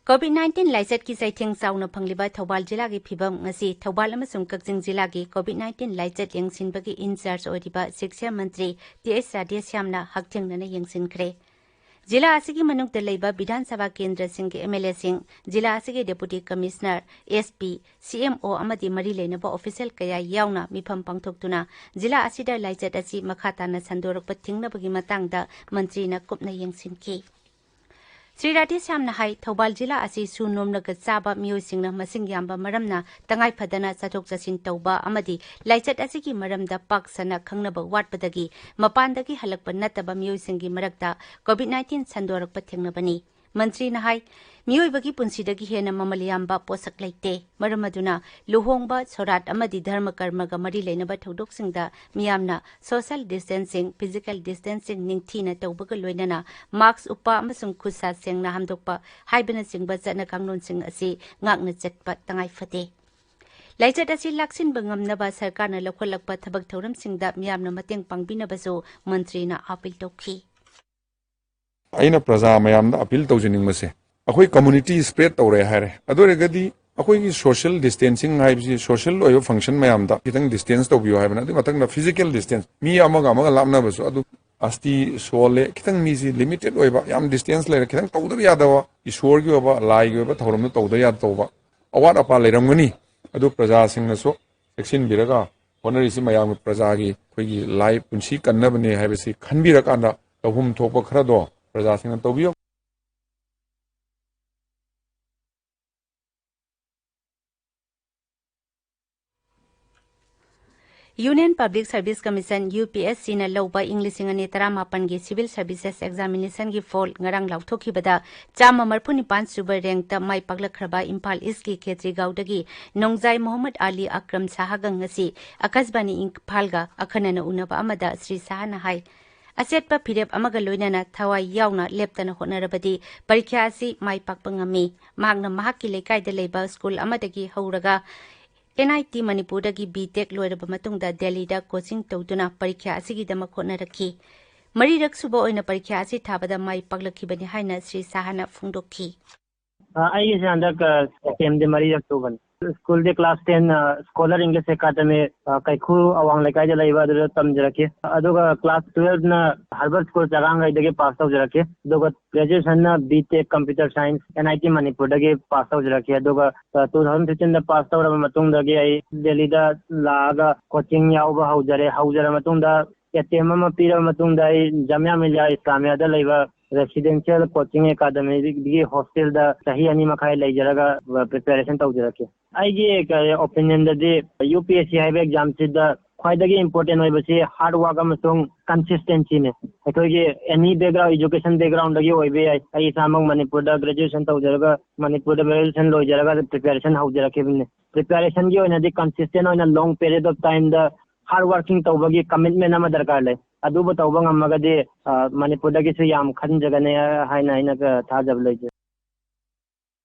COVID nineteen ꯂꯥꯏꯆꯠꯀꯤ ꯆꯩꯊꯦꯡ ꯆꯥꯎꯅ ꯐꯪꯂꯤꯕ ꯊꯧꯕꯥꯜ ꯖꯤꯂꯥꯒꯤ ꯐꯤꯚꯝ ꯉꯁꯤ ꯊꯧꯕꯥꯜ ꯑꯃꯁꯨꯡ ꯀꯛꯆꯤꯡ ꯖꯤꯂꯥꯒꯤ COVID nineteen ꯂꯥꯏꯆꯠ ꯌꯦꯡꯁꯤꯟꯕꯒꯤ in charge ꯑꯣꯏꯔꯤꯕ ꯁꯤꯛꯁꯥ ꯃꯟꯇ꯭ꯔꯤ ꯇꯤ ꯑꯩꯆ ꯔꯥꯙꯦꯁ꯭ꯌꯥꯝꯅ ꯍꯛꯊꯦꯡꯅꯅ ꯌꯦꯡꯁꯤꯟꯈ꯭ꯔꯦ꯫ ꯖꯤꯂꯥ ꯑꯁꯤꯒꯤ ꯃꯅꯨꯡꯗ ꯂꯩꯕ ꯕꯤꯙꯥꯟ ꯁꯚꯥ ꯀꯦꯟꯗ꯭ꯔꯁꯤꯡꯒꯤ MLAꯁꯤꯡ, ꯖꯤꯂꯥ ꯑꯁꯤꯒꯤ Deputy Commissioner, SP, CMO ꯑꯃꯗꯤ ꯃꯔꯤ ꯂꯩꯅꯕ official ꯀꯌꯥ ꯌꯥꯎꯅ ꯃꯤꯐꯝ ꯄꯥꯡꯊꯣꯛꯇꯨꯅ ꯖꯤꯂꯥ ꯑꯁꯤꯗ ꯂꯥꯏꯆꯠ ꯑꯁꯤ ꯃꯈꯥ ꯇꯥꯅ ꯁꯟꯗꯣꯔꯛꯄ ꯊꯤꯡꯅꯕꯒꯤ ꯃꯇꯥꯡꯗ ꯃꯟꯇ꯭ꯔꯤꯅ ꯀꯨꯞꯅ ꯌꯦꯡꯁꯤꯟꯈꯤ꯫ ꯁ꯭ꯔꯤ ꯔꯥꯙꯦꯁ꯭ꯌꯥꯝꯅ ꯍꯥꯏ, ꯊꯧꯕꯥꯜ ꯖꯤꯂꯥ ꯑꯁꯤ ꯁꯨ ꯅꯣꯝꯂꯒ ꯆꯥꯕ ꯃꯤꯑꯣꯏꯁꯤꯡꯅ ꯃꯁꯤꯡ ꯌꯥꯝꯕ ꯃꯔꯝꯅ ꯇꯉꯥꯏ ꯐꯗꯅ ꯆꯠꯊꯣꯛ ꯆꯠꯁꯤꯟ ꯇꯧꯕ ꯑꯃꯗꯤ ꯂꯥꯏꯆꯠ ꯑꯁꯤꯒꯤ ꯃꯔꯝꯗ ꯄꯥꯛ ꯁꯟꯅ ꯈꯪꯅꯕ ꯋꯥꯠꯄꯗꯒꯤ ꯃꯄꯥꯟꯗꯒꯤ ꯍꯜꯂꯛꯄ ꯅꯠꯇꯕ ꯃꯤꯑꯣꯏꯁꯤꯡꯒꯤ ꯃꯔꯛꯇ COVID nineteen ꯁꯟꯗꯣꯔꯛꯄ ꯊꯦꯡꯅꯕꯅꯤ꯫ ꯃꯟꯇ꯭ꯔꯤꯅ ꯍꯥꯏ, ꯃꯤꯑꯣꯏꯕꯒꯤ ꯄꯨꯟꯁꯤꯗꯒꯤ ꯍꯦꯟꯅ ꯃꯃꯜ ꯌꯥꯝꯕ ꯄꯣꯠꯁꯛ ꯂꯩꯇꯦ꯫ ꯃꯔꯝ ꯑꯗꯨꯅ ꯂꯨꯍꯣꯡꯕ, ꯁꯣꯔꯥꯠ ꯑꯃꯗꯤ ꯙꯔꯃ ꯀꯔꯃꯒ ꯃꯔꯤ ꯂꯩꯅꯕ ꯊꯧꯗꯣꯛꯁꯤꯡꯗ ꯃꯤꯌꯥꯝꯅ social distancing, physical distancing ꯅꯤꯡꯊꯤꯅ ꯇꯧꯕꯒ ꯂꯣꯏꯅꯅ mask ꯎꯞꯄ ꯑꯃꯁꯨꯡ ꯈꯨꯠ ꯁꯥ ꯁꯦꯡꯅ ꯍꯥꯝꯗꯣꯛꯄ ꯍꯥꯏꯕꯅꯆꯤꯡꯕ ꯆꯠꯅ ꯀꯥꯡꯂꯣꯟꯁꯤꯡ ꯑꯁꯤ ꯉꯥꯛꯅ ꯆꯠꯄ ꯇꯉꯥꯏ ꯐꯗꯦ꯫ ꯂꯥꯏꯆꯠ ꯑꯁꯤ ꯂꯥꯛꯁꯤꯟꯕ ꯉꯝꯅꯕ ꯁꯔꯀꯥꯔꯅ ꯂꯧꯈꯠꯂꯛꯄ ꯊꯕꯛ ꯊꯧꯔꯝꯁꯤꯡꯗ ꯃꯤꯌꯥꯝꯅ ꯃꯇꯦꯡ ꯄꯥꯡꯕꯤꯅꯕꯁꯨ ꯃꯟꯇ꯭ꯔꯤꯅ appeal ꯇꯧꯈꯤ꯫ ꯑꯩꯅ ꯄ꯭ꯔꯖꯥ ꯃꯌꯥꯝꯗ appeal ꯇꯧꯖꯅꯤꯡꯕꯁꯦ, ꯑꯩꯈꯣꯏ community spread ꯇꯧꯔꯦ ꯍꯥꯏꯔꯦ, ꯑꯗꯨ ꯑꯣꯏꯔꯒꯗꯤ ꯑꯩꯈꯣꯏꯒꯤ social distancing ꯍꯥꯏꯕꯁꯤ, social ꯑꯣꯏꯕ function ꯃꯌꯥꯝꯗ ꯈꯤꯇꯪ distance ꯇꯧꯕꯤꯌꯨ ꯍꯥꯏꯕꯅ, ꯑꯗꯨꯒꯤ ꯃꯊꯪꯗ physical distance, ꯃꯤ ꯑꯃꯒ ꯑꯃꯒ ꯂꯥꯞꯅꯕꯁꯨ ꯑꯗꯨꯝ ꯑꯁꯇꯤ ꯁꯣꯜꯂꯦ, ꯈꯤꯇꯪ ꯃꯤꯁꯤ limited ꯑꯣꯏꯕ, ꯌꯥꯝ distance ꯂꯩꯔꯦ, ꯈꯤꯇꯪ ꯇꯧꯗꯕ ꯌꯥꯗꯕ, ꯏꯁꯣꯔꯒꯤ ꯑꯣꯏꯕ, ꯂꯥꯏꯒꯤ ꯑꯣꯏꯕ ꯊꯧꯔꯝꯗ ꯇꯧꯗ ꯌꯥꯗ ꯇꯧꯕ, ꯑꯋꯥꯠ ꯑꯄꯥ ꯂꯩꯔꯝꯒꯅꯤ꯫ ꯑꯗꯨ ꯄ꯭ꯔꯖꯥꯁꯤꯡꯅꯁꯨ ꯆꯦꯛꯁꯤꯟꯕꯤꯔꯒ ꯍꯣꯠꯅꯔꯤꯁꯤ ꯃꯌꯥꯝꯒꯤ, ꯄ꯭ꯔꯖꯥꯒꯤ ꯑꯩꯈꯣꯏꯒꯤ ꯂꯥꯏ ꯄꯨꯟꯁꯤ ꯀꯟꯅꯕꯅꯦ ꯍꯥꯏꯕꯁꯤ ꯈꯟꯕꯤꯔꯀꯥꯟꯗ ꯇꯧꯐꯝ ꯊꯣꯛꯄ ꯈꯔꯗꯣ ꯄ꯭ꯔꯖꯥꯁꯤꯡꯅ ꯇꯧꯕꯤꯌꯨ꯫ Union Public Service Commission, U P S C ꯅ ꯂꯧꯕ ꯏꯪ ꯂꯤꯁꯤꯡ ꯑꯅꯤ ꯇꯔꯥꯃꯥꯄꯟꯒꯤ Civil Services Examination ꯒꯤ ꯐꯣꯜ ꯉꯔꯥꯡ ꯂꯥꯎꯊꯣꯛꯈꯤꯕꯗ ꯆꯥꯝꯃ ꯃꯔꯤꯐꯨ ꯅꯤꯄꯥꯟ ꯁꯨꯕ ꯔꯦꯡꯛꯇ ꯃꯥꯏ ꯄꯥꯛꯂꯛꯈ꯭ꯔꯕ ꯏꯝꯐꯥꯜ ꯏꯁꯀꯤ ꯈꯦꯇ꯭ꯔꯤꯒꯥꯎꯗꯒꯤ ꯅꯣꯡꯖꯥꯏ ꯃꯣꯍꯝꯃꯗ ꯑꯂꯤ ꯑꯀ꯭ꯔꯝ ꯁꯥꯍꯒ ꯉꯁꯤ ꯑꯀꯥꯁꯕꯥꯅꯤ ꯏꯝꯐꯥꯜꯒ ꯑꯈꯟꯅꯅ ꯎꯅꯕ ꯑꯃꯗ ꯁ꯭ꯔꯤ ꯁꯥꯍꯅ ꯍꯥꯏ, ꯑꯆꯦꯠꯄ ꯐꯤꯔꯦꯞ ꯑꯃꯒ ꯂꯣꯏꯅꯅ ꯊꯋꯥꯏ ꯌꯥꯎꯅ ꯂꯦꯞꯇꯅ ꯍꯣꯠꯅꯔꯕꯗꯤ ꯄꯔꯤꯈ꯭ꯌꯥ ꯑꯁꯤ ꯃꯥꯏ ꯄꯥꯛꯄ ꯉꯝꯃꯤ꯫ ꯃꯍꯥꯛꯅ ꯃꯍꯥꯛꯀꯤ ꯂꯩꯀꯥꯏꯗ ꯂꯩꯕ ꯁ꯭ꯀꯨꯜ ꯑꯃꯗꯒꯤ ꯍꯧꯔꯒ N I T ꯃꯅꯤꯄꯨꯔꯗꯒꯤ B Tech ꯂꯣꯏꯔꯕ ꯃꯇꯨꯡꯗ ꯗꯦꯜꯂꯤꯗ ꯀꯣꯆꯤꯡ ꯇꯧꯗꯨꯅ ꯄꯔꯤꯈ꯭ꯌꯥ ꯑꯁꯤꯒꯤꯗꯃꯛ ꯍꯣꯠꯅꯔꯛꯈꯤ꯫ ꯃꯔꯤꯔꯛ ꯁꯨꯕ ꯑꯣꯏꯅ ꯄꯔꯤꯈ꯭ꯌꯥ ꯑꯁꯤ ꯊꯥꯕꯗ ꯃꯥꯏ ꯄꯥꯛꯂꯛꯈꯤꯕꯅꯤ ꯍꯥꯏꯅ ꯁ꯭ꯔꯤ ꯁꯥꯍꯅ ꯐꯣꯡꯗꯣꯛꯈꯤ꯫ ꯑ, ꯑꯩꯒꯤꯁꯦ ꯍꯟꯗꯛ, ꯑ, ꯑꯦꯇꯦꯝꯗꯤ ꯃꯔꯤꯔꯛ ꯁꯨꯕꯅꯤ꯫ ꯁ꯭ꯀꯨꯜꯗꯤ class ten, ꯑ, Scholar English Academy, ꯑ, ꯀꯩꯈꯨ ꯑꯋꯥꯡ ꯂꯩꯀꯥꯏꯗ ꯂꯩꯕ ꯑꯗꯨꯗ ꯇꯝꯖꯔꯛꯈꯤ꯫ ꯑꯗꯨꯒ class twelve ꯅ Herbert School ꯆꯔꯥꯡꯒꯩꯗꯒꯤ pass ꯇꯧꯖꯔꯛꯈꯤ꯫ ꯑꯗꯨꯒ graduation ꯅ B Tech Computer Science N I T ꯃꯅꯤꯄꯨꯔꯗꯒꯤ pass ꯇꯧꯖꯔꯛꯈꯤ꯫ ꯑꯗꯨꯒ, ꯑ, two thousand fifteen ꯗ pass ꯇꯧꯔꯕ ꯃꯇꯨꯡꯗꯒꯤ ꯑꯩ ꯗꯦꯜꯂꯤꯗ ꯂꯥꯛꯑꯒ coaching ꯌꯥꯎꯕ ꯍꯧꯖꯔꯦ꯫ ꯍꯧꯖꯔ ꯃꯇꯨꯡꯗ ꯑꯦꯇꯦꯝ ꯑꯃ ꯄꯤꯔꯕ ꯃꯇꯨꯡꯗ ꯑꯩ ꯖꯥꯃꯤꯌꯥ ꯃꯤꯂꯤꯌꯥ ꯏꯁꯂꯥꯃꯤꯌꯥꯗ ꯂꯩꯕ residential coaching academy ꯒꯤ hostel ꯗ ꯆꯍꯤ ꯑꯅꯤ ꯃꯈꯥꯏ ꯂꯩꯖꯔꯒ, ꯑ, preparation ꯇꯧꯖꯔꯛꯈꯤ꯫ ꯑꯩꯒꯤ ꯀ-, opinion ꯗꯗꯤ U P S C ꯍꯥꯏꯕ exam ꯁꯤꯗ ꯈ꯭ꯋꯥꯏꯗꯒꯤ important ꯑꯣꯏꯕꯁꯤ hard work ꯑꯃꯁꯨꯡ consistency ꯅꯤ꯫ ꯑꯩꯈꯣꯏꯒꯤ any background, education background ꯗꯒꯤ ꯑꯣꯏꯕ ꯌꯥꯏ꯫ ꯑꯩ ꯏꯁꯥꯃꯛ ꯃꯅꯤꯄꯨꯔꯗ graduation ꯇꯧꯖꯔꯒ, ꯃꯅꯤꯄꯨꯔꯗ graduation ꯂꯣꯏꯖꯔꯒ preparation ꯍꯧꯖꯔꯛꯈꯤꯕꯅꯤ꯫ Preparation ꯒꯤ ꯑꯣꯏꯅꯗꯤ consistent ꯑꯣꯏꯅ long period of time the hard working ꯇꯧꯕꯒꯤ commitment ꯑꯃ ꯗꯔꯀꯥꯔ ꯂꯩ꯫ ꯑꯗꯨꯕꯨ ꯇꯧꯕ ꯉꯝꯃꯒꯗꯤ, ꯑ, ꯃꯅꯤꯄꯨꯔꯗꯒꯤꯁꯨ ꯌꯥꯝ ꯈꯟꯖꯒꯅꯤ ꯍꯥꯏꯅ ꯑꯩꯅ, ꯑ, ꯊꯥꯖꯕ ꯂꯩꯖꯩ꯫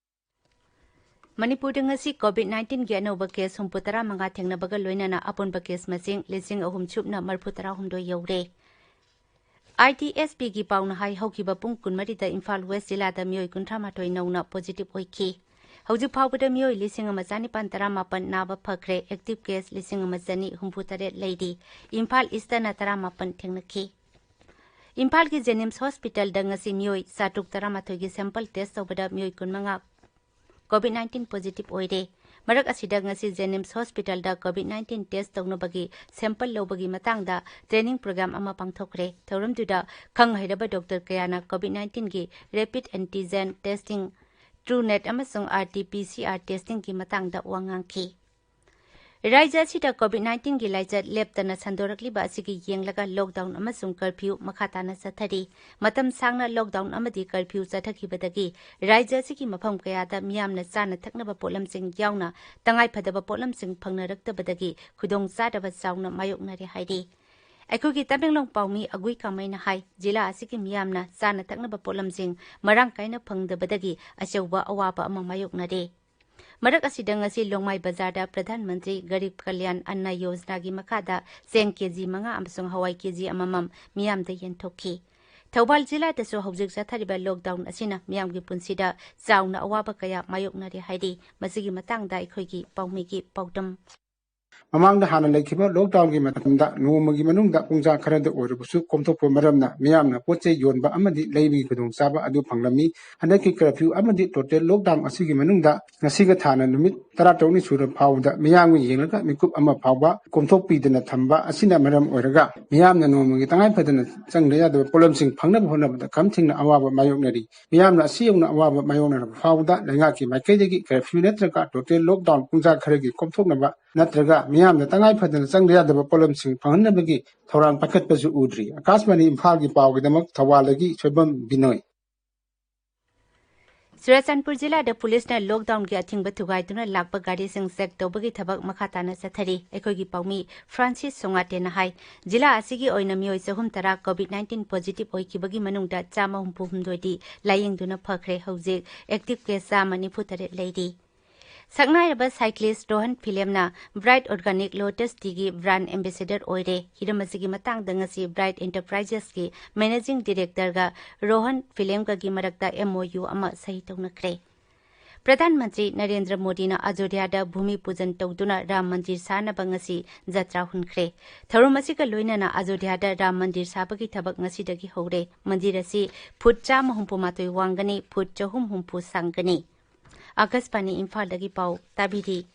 ꯃꯅꯤꯄꯨꯔꯗ ꯉꯁꯤ COVID nineteen ꯒꯤ ꯑꯅꯧꯕ case ꯍꯨꯝꯐꯨ ꯇꯔꯥ ꯃꯉꯥ ꯊꯦꯡꯅꯕꯒ ꯂꯣꯏꯅꯅ ꯑꯄꯨꯟꯕ case ꯃꯁꯤꯡ ꯂꯤꯁꯤꯡ ꯑꯍꯨꯝ ꯁꯨꯞꯅ ꯃꯔꯤꯐꯨ ꯇꯔꯥ ꯍꯨꯝꯗꯣꯏ ꯌꯧꯔꯦ꯫ I T S P ꯒꯤ ꯄꯥꯎꯅ ꯍꯥꯏ, ꯍꯧꯈꯤꯕ ꯄꯨꯡ ꯀꯨꯟꯃꯔꯤꯗ ꯏꯝꯐꯥꯜ West ꯖꯤꯂꯥꯗ ꯃꯤꯑꯣꯏ ꯀꯨꯟꯊ꯭ꯔꯥ ꯃꯥꯊꯣꯏ ꯅꯧꯅ positive ꯑꯣꯏꯈꯤ꯫ ꯍꯧꯖꯤꯛ ꯐꯥꯎꯕꯗ ꯃꯤꯑꯣꯏ ꯂꯤꯁꯤꯡ ꯑꯃ ꯆꯅꯤꯄꯥꯟ ꯇꯔꯥꯃꯥꯄꯟ ꯅꯥꯕ ꯐꯈ꯭ꯔꯦ꯫ Active case ꯂꯤꯁꯤꯡ ꯑꯃ ꯆꯅꯤ ꯍꯨꯝꯐꯨ ꯇꯔꯦꯠ ꯂꯩꯔꯤ꯫ ꯏꯝꯐꯥꯜ East ꯇꯅ ꯇꯔꯥꯃꯥꯄꯟ ꯊꯦꯡꯅꯈꯤ꯫ ꯏꯝꯐꯥꯜꯒꯤ JNIMS Hospital ꯗ ꯉꯁꯤ ꯃꯤꯑꯣꯏ ꯆꯥꯇ꯭ꯔꯨꯛ ꯇꯔꯥꯃꯥꯊꯣꯏꯒꯤ sample test ꯇꯧꯕꯗ ꯃꯤꯑꯣꯏ ꯀꯨꯟꯃꯉꯥ COVID nineteen positive ꯑꯣꯏꯔꯦ꯫ ꯃꯔꯛ ꯑꯁꯤꯗ ꯉꯁꯤ JNIMS hospitalꯗ COVID nineteen test ꯇꯧꯅꯕꯒꯤ sample ꯂꯧꯕꯒꯤ ꯃꯇꯥꯡꯗ training program ꯑꯃ ꯄꯥꯡꯊꯣꯛꯈ꯭ꯔꯦ꯫ ꯊꯧꯔꯝꯗꯨꯗ ꯈꯪ ꯍꯩꯔꯕ doctor ꯀꯌꯥꯅ COVID nineteenꯒꯤ rapid antigen testing, TrueNat ꯑꯃꯁꯨꯡ RT-PCR testingꯒꯤ ꯃꯇꯥꯡꯗ ꯋꯥ ꯉꯥꯡꯈꯤ꯫ ꯔꯥꯖ꯭ꯌ ꯑꯁꯤꯗ COVID nineteenꯒꯤ ꯂꯥꯏꯆꯠ ꯂꯦꯞꯇꯅ ꯁꯟꯗꯣꯔꯛꯂꯤꯕ ꯑꯁꯤꯒꯤ ꯌꯦꯡꯂꯒ lockdown ꯑꯃꯁꯨꯡ curfew ꯃꯈꯥ ꯇꯥꯅ ꯆꯠꯊꯔꯤ꯫ ꯃꯇꯝ ꯁꯥꯡꯅ lockdown ꯑꯃꯗꯤ curfew ꯆꯠꯊꯈꯤꯕꯗꯒꯤ ꯔꯥꯖ꯭ꯌ ꯑꯁꯤꯒꯤ ꯃꯐꯝ ꯀꯌꯥꯗ ꯃꯤꯌꯥꯝꯅ ꯆꯥꯅ ꯊꯛꯅꯕ ꯄꯣꯠꯂꯝꯁꯤꯡ ꯌꯥꯎꯅ ꯇꯉꯥꯏꯐꯗꯕ ꯄꯣꯠꯂꯝꯁꯤꯡ ꯐꯪꯅꯔꯛꯇꯕꯗꯒꯤ ꯈꯨꯗꯣꯡꯆꯥꯗꯕ ꯆꯥꯎꯅ ꯃꯥꯌꯣꯛꯅꯔꯦ ꯍꯥꯏꯔꯤ꯫ ꯑꯩꯈꯣꯏꯒꯤ ꯇꯃꯦꯡꯂꯣꯡ ꯄꯥꯎꯃꯤ ꯑꯒꯨꯏ ꯀꯥꯃꯩꯅ ꯍꯥꯏ, ꯖꯤꯂꯥ ꯑꯁꯤꯒꯤ ꯃꯤꯌꯥꯝꯅ ꯆꯥꯅ ꯊꯛꯅꯕ ꯄꯣꯠꯂꯝꯁꯤꯡ ꯃꯔꯥꯡ ꯀꯥꯏꯅ ꯐꯪꯗꯕꯗꯒꯤ ꯑꯆꯧꯕ ꯑꯋꯥꯕ ꯑꯃ ꯃꯥꯌꯣꯛꯅꯔꯦ꯫ ꯃꯔꯛ ꯑꯁꯤꯗ ꯉꯁꯤ ꯂꯣꯡꯃꯥꯏ ꯕꯖꯥꯔꯗ ꯄ꯭ꯔꯙꯥꯟ ꯃꯟꯇ꯭ꯔꯤ ꯒꯔꯤꯕ ꯀꯜꯌꯥꯟ ꯑꯟꯅ ꯌꯣꯖꯅꯥꯒꯤ ꯃꯈꯥꯗ ꯆꯦꯡ KG ꯃꯉꯥ ꯑꯃꯁꯨꯡ ꯍꯋꯥꯏ KG ꯑꯃꯃꯝ ꯃꯤꯌꯥꯝꯗ ꯌꯦꯟꯊꯣꯛꯈꯤ꯫ ꯊꯧꯕꯥꯜ ꯖꯤꯂꯥꯗꯁꯨ ꯍꯧꯖꯤꯛ ꯆꯠꯊꯔꯤꯕ lockdown ꯑꯁꯤꯅ ꯃꯤꯌꯥꯝꯒꯤ ꯄꯨꯟꯁꯤꯗ ꯆꯥꯎꯅ ꯑꯋꯥꯕ ꯀꯌꯥ ꯃꯥꯌꯣꯛꯅꯔꯦ ꯍꯥꯏꯔꯤ꯫ ꯃꯁꯤꯒꯤ ꯃꯇꯥꯡꯗ ꯑꯩꯈꯣꯏꯒꯤ ꯄꯥꯎꯃꯤꯒꯤ ꯄꯥꯎꯗꯝ꯫ ꯃꯃꯥꯡꯗ ꯍꯥꯟꯅ ꯂꯩꯈꯤꯕ lockdownꯒꯤ ꯃꯇꯝꯗ ꯅꯣꯡꯃꯒꯤ ꯃꯅꯨꯡꯗ ꯄꯨꯡꯖꯥ ꯈꯔꯗ ꯑꯣꯏꯔꯕꯁꯨ ꯀꯣꯝꯊꯣꯛꯄ ꯃꯔꯝꯅ ꯃꯤꯌꯥꯝꯅ ꯄꯣꯠ ꯆꯩ ꯌꯣꯟꯕ ꯑꯃꯗꯤ ꯂꯩꯕꯒꯤ ꯈꯨꯗꯣꯡꯆꯥꯕ ꯑꯗꯨ ꯐꯪꯂꯝꯃꯤ꯫ ꯍꯟꯗꯛꯀꯤ curfew ꯑꯃꯗꯤ total lockdown ꯑꯁꯤꯒꯤ ꯃꯅꯨꯡꯗ ꯉꯁꯤꯒ ꯊꯥꯅ ꯅꯨꯃꯤꯠ ꯇꯔꯥꯇꯔꯨꯛꯅꯤ ꯁꯨꯔ ꯐꯥꯎꯕꯗ ꯃꯤꯌꯥꯝꯒ ꯌꯦꯡꯂꯒ ꯃꯤꯀꯨꯞ ꯑꯃ ꯐꯥꯎꯕ ꯀꯣꯝꯊꯣꯛꯄꯤꯗꯅ ꯊꯝꯕ ꯑꯁꯤꯅ ꯃꯔꯝ ꯑꯣꯏꯔꯒ ꯃꯤꯌꯥꯝꯅ ꯅꯣꯡꯃꯒꯤ ꯇꯉꯥꯏ ꯐꯗꯅ ꯆꯪꯗ ꯌꯥꯗꯕ ꯄꯣꯠꯂꯝꯁꯤꯡ ꯐꯪꯅꯕ ꯍꯣꯠꯅꯕꯗ ꯈꯝ ꯊꯦꯡꯅ ꯑꯋꯥꯕ ꯃꯥꯌꯣꯛꯅꯔꯤ꯫ ꯃꯤꯌꯥꯝꯅ ꯑꯁꯤ ꯌꯧꯅ ꯑꯋꯥꯕ ꯃꯥꯌꯣꯛꯅꯔꯕ ꯐꯥꯎꯕꯗ ꯂꯩꯉꯥꯛꯀꯤ ꯃꯥꯏꯀꯩꯗꯒꯤ curfew ꯅꯠꯇ꯭ꯔꯒ total lockdown ꯄꯨꯡꯖꯥ ꯈꯔꯒꯤ ꯀꯣꯝꯊꯣꯛꯅꯕ ꯅꯠꯇ꯭ꯔꯒ ꯃꯤꯌꯥꯝꯅ ꯇꯉꯥꯏ ꯐꯗꯅ ꯆꯪꯗ ꯌꯥꯗꯕ ꯄꯣꯠꯂꯝꯁꯤꯡ ꯐꯪꯍꯟꯅꯕꯒꯤ ꯊꯧꯔꯥꯡ ꯄꯥꯏꯈꯠꯄꯁꯨ ꯎꯗ꯭ꯔꯤ꯫ ꯑꯀꯥꯁꯕꯥꯅꯤ ꯏꯝꯐꯥꯜꯒꯤ ꯄꯥꯎꯒꯤꯗꯃꯛ ꯊꯧꯕꯥꯜꯗꯒꯤ ꯁꯣꯏꯕꯝ ꯕꯤꯅꯣꯏ꯫ ꯆꯨꯔꯥꯆꯥꯟꯄꯨꯔ ꯖꯤꯂꯥꯗ ꯄꯨꯂꯤꯁꯅ lockdownꯒꯤ ꯑꯊꯤꯡꯕ ꯊꯨꯒꯥꯏꯗꯨꯅ ꯂꯥꯛꯄ ꯒꯥꯔꯤꯁꯤꯡ check ꯇꯧꯕꯒꯤ ꯊꯕꯛ ꯃꯈꯥ ꯇꯥꯅ ꯆꯠꯊꯔꯤ꯫ ꯑꯩꯈꯣꯏꯒꯤ ꯄꯥꯎꯃꯤ ꯐ꯭ꯔꯥꯟꯁꯤꯁ ꯁꯣꯉꯥꯇꯦꯅ ꯍꯥꯏ, ꯖꯤꯂꯥ ꯑꯁꯤꯒꯤ ꯑꯣꯏꯅ ꯃꯤꯑꯣꯏ ꯆꯍꯨꯝ ꯇꯔꯥ COVID nineteen positive ꯑꯣꯏꯈꯤꯕꯒꯤ ꯃꯅꯨꯡꯗ ꯆꯥꯝꯃ ꯍꯨꯝꯐꯨ ꯍꯨꯝꯗꯣꯏꯗꯤ ꯂꯥꯌꯦꯡꯗꯨꯅ ꯐꯈ꯭ꯔꯦ꯫ ꯍꯧꯖꯤꯛ active case ꯆꯥꯝꯃ ꯅꯤꯐꯨ ꯇꯔꯦꯠ ꯂꯩꯔꯤ꯫ ꯁꯛꯅꯥꯏꯔꯕ cyclist Rohan ꯐꯤꯂꯦꯝꯅ Bright Organic Lotus Teaꯒꯤ brand ambassador ꯑꯣꯏꯔꯦ꯫ ꯍꯤꯔꯝ ꯑꯁꯤꯒꯤ ꯃꯇꯥꯡꯗ ꯉꯁꯤ Bright Enterprisesꯀꯤ managing directorꯒ ꯔꯣꯍꯟ ꯐꯤꯂꯦꯝꯒꯒꯤ ꯃꯔꯛꯇ MOU ꯑꯃ ꯁꯍꯤ ꯇꯧꯅꯈ꯭ꯔꯦ꯫ ꯄ꯭ꯔꯙꯥꯟ ꯃꯟꯇ꯭ꯔꯤ ꯅꯔꯦꯟꯗ꯭ꯔ ꯃꯣꯗꯤꯅ ꯑꯖꯣꯙ꯭ꯌꯥꯗ ꯚꯨꯃꯤ ꯄꯨꯖꯟ ꯇꯧꯗꯨꯅ ꯔꯥꯝ ꯃꯟꯗꯤꯔ ꯁꯥꯅꯕ ꯉꯁꯤ ꯖꯇ꯭ꯔꯥ ꯍꯨꯟꯈ꯭ꯔꯦ꯫ ꯊꯧꯔꯝ ꯑꯁꯤꯒ ꯂꯣꯏꯅꯅ ꯑꯖꯣꯙ꯭ꯌꯥꯗ ꯔꯥꯝ ꯃꯟꯗꯤꯔ ꯁꯥꯕꯒꯤ ꯊꯕꯛ ꯉꯁꯤꯗꯒꯤ ꯍꯧꯔꯦ꯫ ꯃꯟꯗꯤꯔ ꯑꯁꯤ ꯐꯨꯠ ꯆꯥꯝꯃ ꯍꯨꯝꯐꯨ ꯃꯥꯊꯣꯏ ꯋꯥꯡꯒꯅꯤ, ꯐꯨꯠ ꯆꯍꯨꯝ ꯍꯨꯝꯐꯨ ꯁꯥꯡꯒꯅꯤ꯫ ꯑꯥꯀꯥꯁꯕꯥꯅꯤ ꯏꯝꯐꯥꯜꯗꯒꯤ ꯄꯥꯎ ꯇꯥꯕꯤꯔꯤ꯫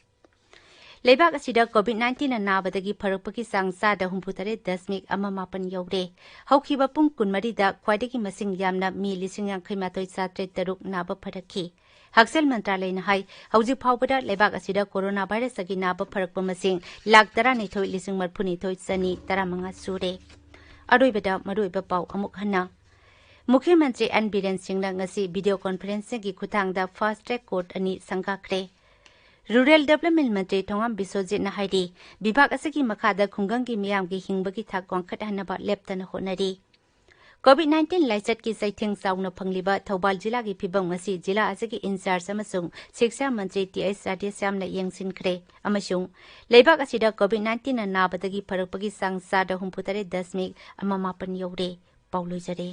ꯂꯩꯕꯥꯛ ꯑꯁꯤꯗ COVID nineteen ꯅ ꯅꯥꯕꯗꯒꯤ ꯐꯔꯛꯄꯒꯤ ꯆꯥꯡ ꯆꯥꯗ ꯍꯨꯝꯐꯨ ꯇꯔꯦꯠ ꯗꯁꯃꯤꯛ ꯑꯃ ꯃꯥꯄꯟ ꯌꯧꯔꯦ꯫ ꯍꯧꯈꯤꯕ ꯄꯨꯡ ꯀꯨꯟꯃꯔꯤꯗ ꯈ꯭ꯋꯥꯏꯗꯒꯤ ꯃꯁꯤꯡ ꯌꯥꯝꯅ ꯃꯤ ꯂꯤꯁꯤꯡ ꯌꯥꯡꯈꯩ ꯃꯥꯊꯣꯏ ꯆꯥꯇ꯭ꯔꯦꯠ ꯇꯔꯨꯛ ꯅꯥꯕ ꯐꯔꯛꯈꯤ꯫ ꯍꯛꯁꯦꯜ ꯃꯟꯇ꯭ꯔꯥꯂꯌꯅ ꯍꯥꯏ, ꯍꯧꯖꯤꯛ ꯐꯥꯎꯕꯗ ꯂꯩꯕꯥꯛ ꯑꯁꯤꯗ ꯀꯣꯔꯣꯅꯥ ꯚꯥꯏꯔꯁꯇꯒꯤ ꯅꯥꯕ ꯐꯔꯛꯄ ꯃꯁꯤꯡ ꯂꯥꯈ ꯇꯔꯥꯅꯤꯊꯣꯏ ꯂꯤꯁꯤꯡ ꯃꯔꯤꯐꯨꯅꯤꯊꯣꯏ ꯆꯅꯤ ꯇꯔꯥꯃꯉꯥ ꯁꯨꯔꯦ꯫ ꯑꯔꯣꯏꯕꯗ ꯃꯔꯨꯑꯣꯏꯕ ꯄꯥꯎ ꯑꯃꯨꯛ ꯍꯟꯅ꯫ ꯃꯨꯈ꯭ꯌ ꯃꯟꯇ꯭ꯔꯤ ꯑꯦꯟ ꯕꯤꯔꯦꯟ ꯁꯤꯡꯅ ꯉꯁꯤ ꯚꯤꯗꯤꯑꯣ ꯀꯣꯟꯐꯔꯦꯟꯁꯤꯡꯒꯤ ꯈꯨꯠꯊꯥꯡꯗ ꯐꯥꯁ ꯇ꯭ꯔꯦꯛ ꯀꯣꯔꯠ ꯑꯅꯤ ꯁꯪꯒꯥꯈ꯭ꯔꯦ꯫ ꯔꯨꯔꯦꯜ ꯗꯦꯕꯂꯞꯃꯦꯟ ꯃꯟꯇ꯭ꯔꯤ ꯊꯣꯉꯥꯝ ꯕꯤꯁ꯭ꯋꯖꯤꯠꯅ ꯍꯥꯏꯔꯤ, ꯕꯤꯚꯥꯒ ꯑꯁꯤꯒꯤ ꯃꯈꯥꯗ ꯈꯨꯡꯒꯪꯒꯤ ꯃꯤꯌꯥꯝꯒꯤ ꯍꯤꯡꯕꯒꯤ ꯊꯥꯛ ꯋꯥꯡꯈꯠꯍꯟꯅꯕ ꯂꯦꯞꯇꯅ ꯍꯣꯠꯅꯔꯤ꯫ COVID nineteen ꯂꯥꯏꯆꯠꯀꯤ ꯆꯩꯊꯦꯡ ꯆꯥꯎꯅ ꯐꯪꯂꯤꯕ ꯊꯧꯕꯥꯜ ꯖꯤꯂꯥꯒꯤ ꯐꯤꯚꯝ ꯑꯁꯤ ꯖꯤꯂꯥ ꯑꯁꯤꯒꯤ ꯏꯟꯆꯥꯔꯖ ꯑꯃꯁꯨꯡ ꯁꯤꯛꯁꯥ ꯃꯟꯇ꯭ꯔꯤ ꯇꯤ ꯑꯩꯆ ꯔꯥꯙꯦꯁ꯭ꯌꯥꯝꯅ ꯌꯦꯡꯁꯤꯟꯈ꯭ꯔꯦ ꯑꯃꯁꯨꯡ ꯂꯩꯕꯥꯛ ꯑꯁꯤꯗ COVID nineteen ꯅ ꯅꯥꯕꯗꯒꯤ ꯐꯔꯛꯄꯒꯤ ꯆꯥꯡ ꯆꯥꯗ ꯍꯨꯝꯐꯨ ꯇꯔꯦꯠ ꯗꯁꯃꯤꯛ ꯑꯃ ꯃꯥꯄꯟ ꯌꯧꯔꯦ꯫ ꯄꯥꯎ ꯂꯣꯏꯖꯔꯦ꯫